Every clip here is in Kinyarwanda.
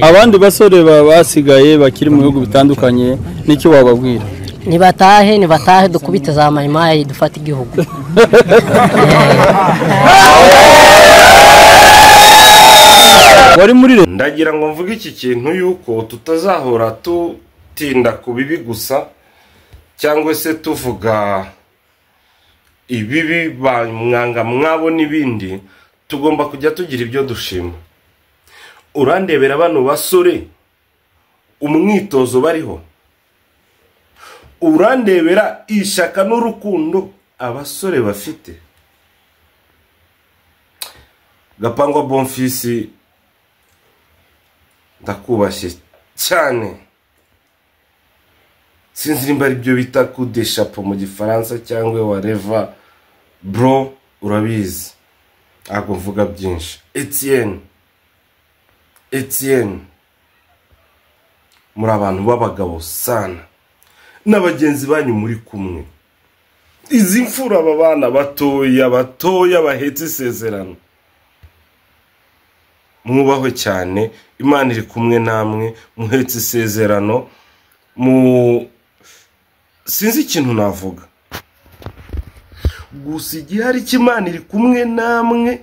Abandi basore basigaye bakiri mu bihugu bitandukanye n'icyo wababwira? Nibatahe, nibatahe dukubite za mayimayi dufate igihugu. Wari muri leta. Ndagira ngo mvuge iki kintu yuko tutazahora tutinda ku bibi gusa cyangwa se tuvuga ibibi bamwanga mwabo n'ibindi, tugomba kujya tugira ibyo dushima. Urandebera bano basore umwitozo bariho, urandebera ishyaka n'urukundo abasore bafite. Gapangwa Bonfisi, ndakubashye cyane. Sinzi nimba ari byo bita coup de chapeau mu gifaransa cyangwa whatever, bro urabizi ntabwo mvuga byinshi. Etienne, muri abantu b'abagabo sana n'abagenzi banyu muri kumwe. Izi mfura aba bana batoya batoya bahetse isezerano, mwubahwe cyane. Imana iri kumwe namwe, muhetse isezerano. Mu sinzi ikintu navuga gusa igihari cy'Imana iri kumwe namwe.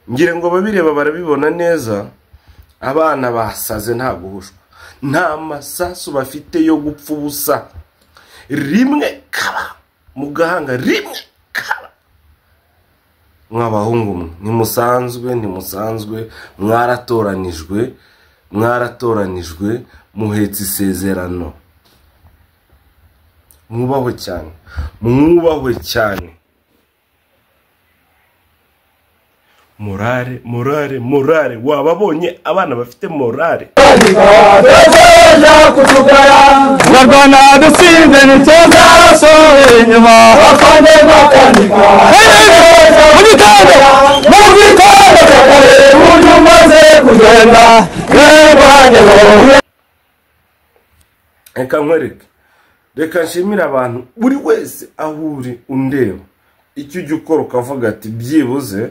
Ngira ngo babireba barabibona neza. Abana basaze nta guhushwa, nta masasu bafite yo gupfa ubusa. Rimwe kaba mu gahanga, rimwe kaba. Mw'abahungu mwe ntimusanzwe, ntimusanzwe, mwaratoranijwe, mwaratoranijwe, muhetse isezerano. Mwubahwe cyane, mwubahwe cyane. Morale, morale, morale. Wababonye abana bafite morale. Barwana dutsinze ntituzasubira inyuma. Mu gitondo uburyo umaze kugenda. Reka nkwereke, reka nshimire abantu buri wese aho uri undeba, icyo ujya ukora ukavuga ati byibuze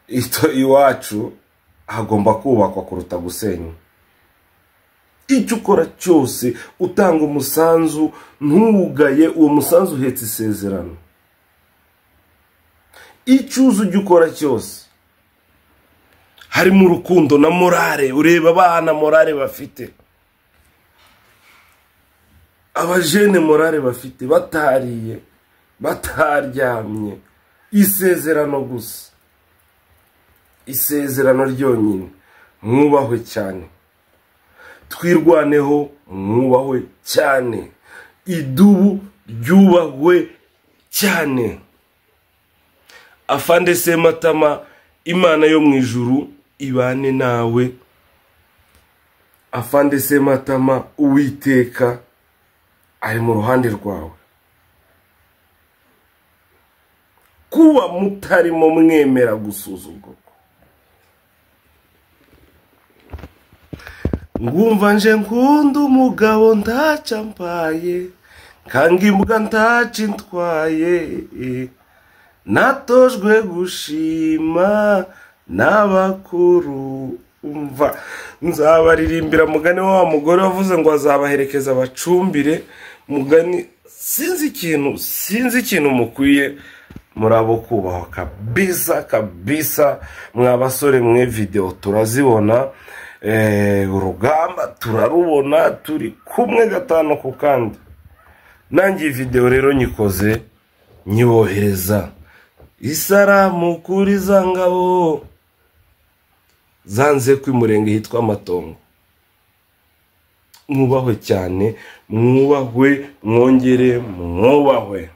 ito iwacu hagomba kubakwa kuruta gusenya. Icyo ukora cyose utanga umusanzu, ntuwugaye, uwo musanzu uhetse isezerano. Icyo uzi ujya ukora cyose harimo urukundo na morale. Ureba abana morale bafite, abajene morale bafite, batariye bataryamye, isezerano gusa, isezerano ryonyine. Mwubahwe cyane, twirwaneho, mwubahwe cyane, idubu ryubahwe cyane. Afande Sematama, Imana yo mu ijuru ibane nawe. Afande Sematama, Uwiteka ari mu ruhande rwawe. Kuba mutarimo mwemera gusuzugurwa, ngumva nje nkunda umugabo ntaca mbaye, kanga imbwa ntaca intwaye, natojwe gushima n'abakuru. Umva nzabaririmbira mugani wa mugore wavuze ngo azabaherekeza abacumbire. Mugani sinzi ikintu, sinzi ikintu mukwiye murabo kubahwa kabisa kabisa. Mwa basore mwe, video turazibona, urugamba turarubona, turi kumwe gatanu ku kandi. Nanjye video rero nyikoze nyibohereza isaramu kuri za ngabo zanze kwimurenge hitwa Amatongo. Mwubahwe cyane, mwubahwe, mwongere mwubahwe.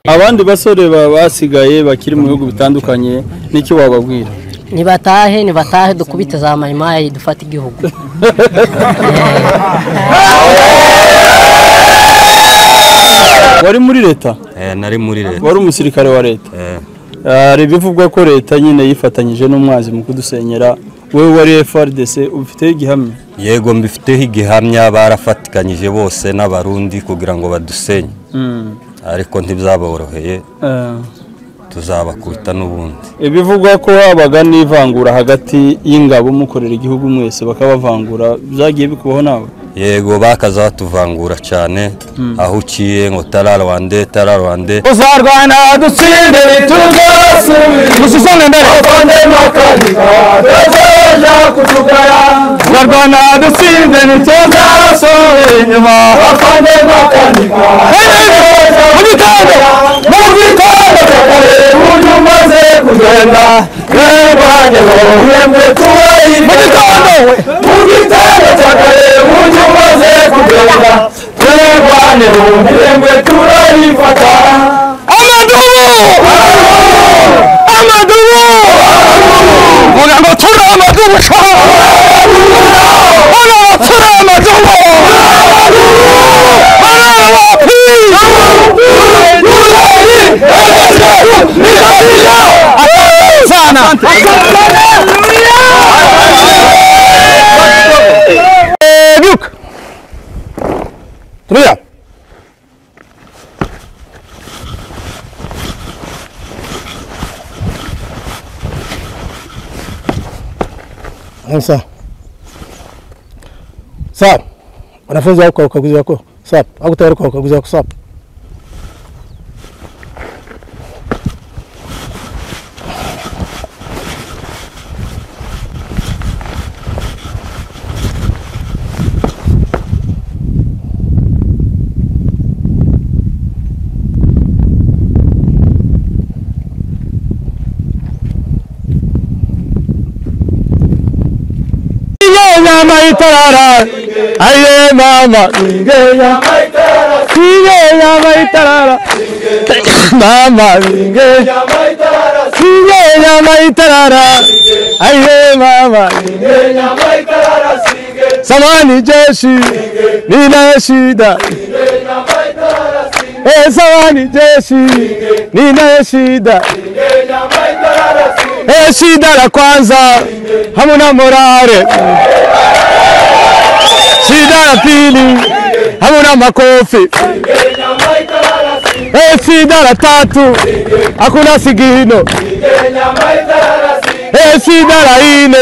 Abandi basore basigaye bakiri mu bihugu bitandukanye n'icyo wababwira? Nibatahe, nibatahe dukubite za mayimayi dufate igihugu. Wari muri leta? Nari muri leta. Wari umusirikare wa leta? Hari bivugwa ko leta nyine yifatanyije n'umwanzi mu kudusenyera. Wewe wari FARDC, ubifiteho igihamya? Yego, mbifiteho igihamya. Barafatikanyije bose n'abarundi kugira ngo badusenye, ariko ntibzaboroheye. Tuzabakubita n'ubundi. Ibivugwa ko habaga n'ivangura hagati y'ingabo mukorera igihugu mwese bakabavangura, byagiye bikubaho nawe? Yego, bakaza batuvangura cyane, aho uciye ngo tararwande tararwande. Uzarwana dutsinde tuzasubira musuzane mbere Uzarwana dutsinde ntituzasubira inyuma. Mu gitondo mu gitondo uburyo umaze kugenda mu gitondo mu gitondo cya kare uburyo umaze kugenda twirwaneho mirembe turayifata. Amadubu amadubu vuga ngo turi amadubu sha vuga ngo turi amadubu sana. Byuka tulia. Sawa. Sawa. Wanafunzi wako ukaguzi wako. Sawa. Wako tayari kwa ukaguzi wako. Sawa. Nyama itarara aye mama sige nyama itarara mama sige nyama itarara aye mama. Samani jeshi nina shida eh, samani jeshi nina shida eh, shida la kwanza hamuna morale, shida la pili hamuna makofi eh, shida la tatu hakuna sigino eh, shida la nne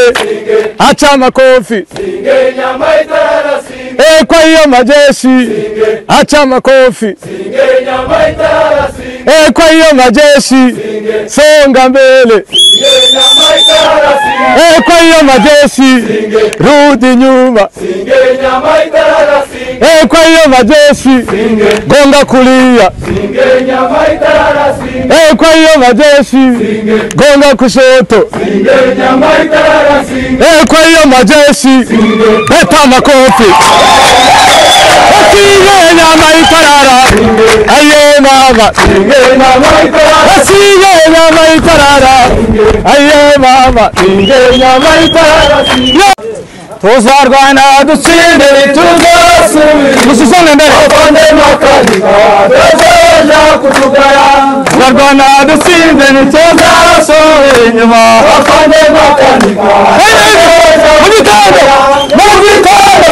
acha makofi eh, kwa hiyo majeshi acha makofi eh, kwa hiyo majeshi songa mbele eh, kwa hiyo majeshi rudi nyuma eh, kwa hiyo majeshi gonga kulia eh, kwa hiyo majeshi gonga kushoto eh, kwa hiyo majeshi leta makofi. Sige nyama itarara aye mama sige nyama itarara aye mama sige nyama itarara. Tuzarwana dutsinde tuzasubira musuzane mbere Tuzarwana dutsinde ntituzasubira inyuma. Mu gitondo mu gitondo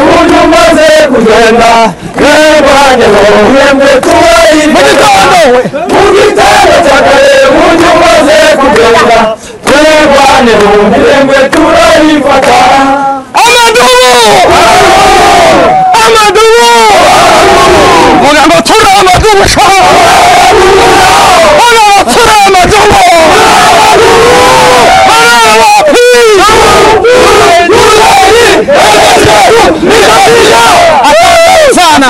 uburyo umaze kugenda mu gitondo mu gitondo cya kare uburyo umaze kugenda twirwaneho mirembe turayifata. Amadubu amadubu vuga ngo turi amadubu sha vuga ngo turi amadubu sana.